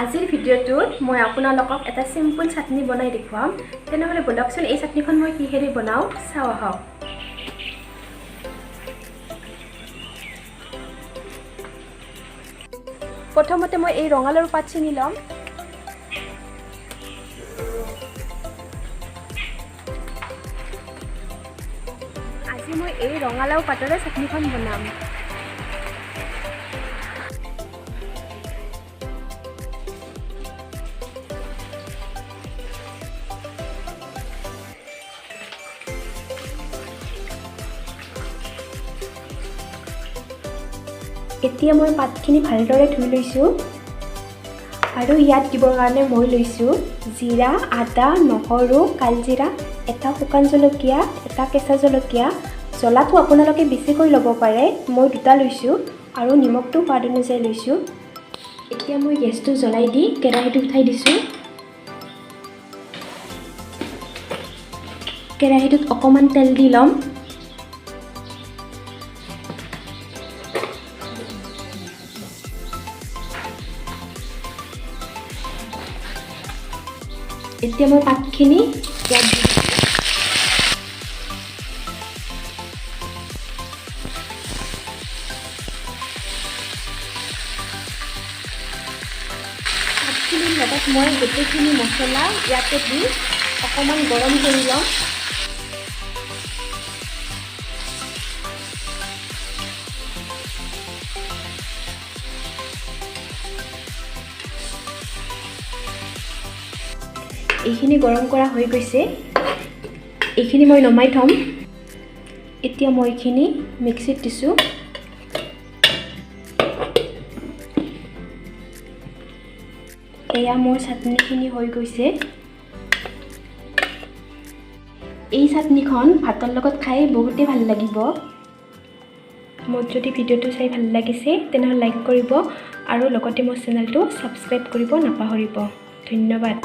আজিৰ ভিডিঅ'টোত মই আপোনালোকক এটা চিম্পল চাটনি বনাই দেখুৱাম। তেনেহ'লে ব'লকচোন এই চাটনিখন মই কিহেৰে বনাওঁ চাওঁ আহক। প্ৰথমতে মই এই ৰঙালাওৰ পাত ছিঙি ল'ম। আজি মই এই ৰঙালাও পাতৰে চাটনিখন বনাম। এতিয়া মই পাতখিনি ভালদৰে ধুই লৈছোঁ আৰু ইয়াত দিবৰ কাৰণে মই লৈছোঁ জিৰা, আদা, নহৰু, কালজিৰা, এটা শুকান জলকীয়া, এটা কেঁচা জলকীয়া। জ্বলাটো আপোনালোকে বেছিকৈ ল'ব পাৰে, মই দুটা লৈছোঁ আৰু নিমখটো সোৱাদ অনুযায়ী লৈছোঁ। এতিয়া মই গেছটো জ্বলাই দি কেৰাহীটো উঠাই দিছোঁ। কেৰাহীটোত অকণমান তেল দি ল'ম। এতিয়া মই পাতখিনি ইয়াত দি দিছোঁ। পাতখিনিৰ লগত মই গোটেইখিনি মছলা ইয়াতে দি অকণমান গৰম কৰি ল'ম। এইখিনি গৰম কৰা হৈ গৈছে, এইখিনি মই নমাই থ'ম। এতিয়া মই এইখিনি মিক্সিত দিছোঁ। এয়া মোৰ চাটনিখিনি হৈ গৈছে। এই চাটনিখন ভাতৰ লগত খাই বহুতেই ভাল লাগিব। মোৰ যদি ভিডিঅ'টো চাই ভাল লাগিছে তেনেহ'লে লাইক কৰিব আৰু লগতে মোৰ চেনেলটো ছাবস্ক্ৰাইব কৰিব নাপাহৰিব। ধন্যবাদ।